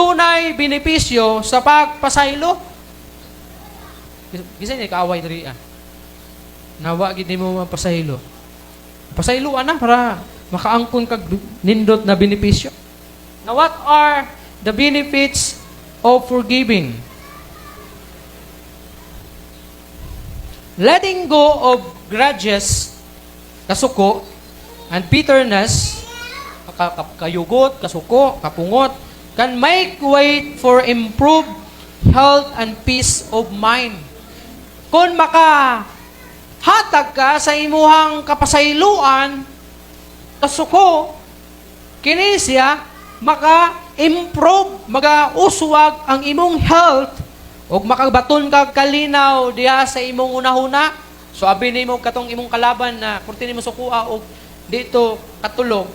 Adunay benepisyo sa pagpasaylo. Bisa ni kaaway diri ah. Nawa gid nimo mapasaylo. Pasaylo ana para makaangkon kag nindot na benepisyo. Now, what are the benefits of forgiving? Letting go of grudges, kasuko, and bitterness, kayugot, kasuko, kapungot, can make way for improved health and peace of mind. Kung maka hatag ka sa imuhang kapasayloan, kasuko, kini siya maka-improve, maka-uswag ang imong health ug makabaton ka kalinaw diha sa imong unahuna. So abi nimo katong imong kalaban na kurti nimo sukua og dito katulog,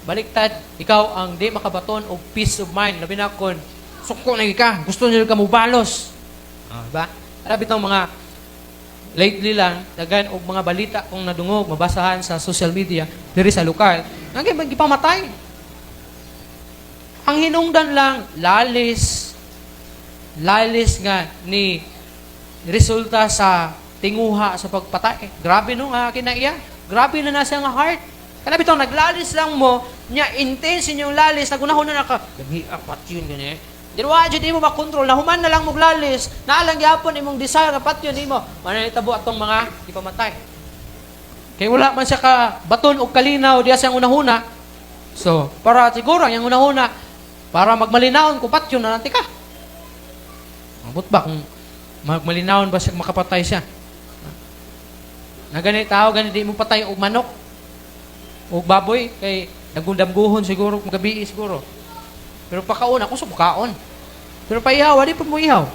baliktad, ikaw ang di makabaton og peace of mind, labi na kon suko na ka, gusto niyo ka mubalos. Ah, ba? Labi tong mga lately lang, daghan og mga balita kung nadungog, mabasahan sa social media diri sa lokal, nga gipamatay. Ang hinungdan lang, lalis. Lalis nga ni resulta sa tinguha sa pagpatay. Grabe no nga kinaiya. Grabe na na siya nga heart. Kana bitaw naglalis lang mo, nya intense inyong lalis, nagunahon na naka, gami ah, patyon gani. Di wa jud nimo makontrol, nahuman na lang mo lalis, naalang gyapon imong desire nga patyon nimo. Mananitabo atong mga ipamatay. Kay wala man siya ka baton og kalinaw diya siyang unahuna. So, para siguro ang iyang unahuna, para magmalinawon kung patyon na nanti ka. Abot ba kung magmalinawon ba siya makapatay siya? Na gani tao gani di mo patay og manok og baboy kay nagundamguhon siguro magabi siguro. Pero pakaon ako sa kaon. Pero paihaw, wali pa mo ihaw.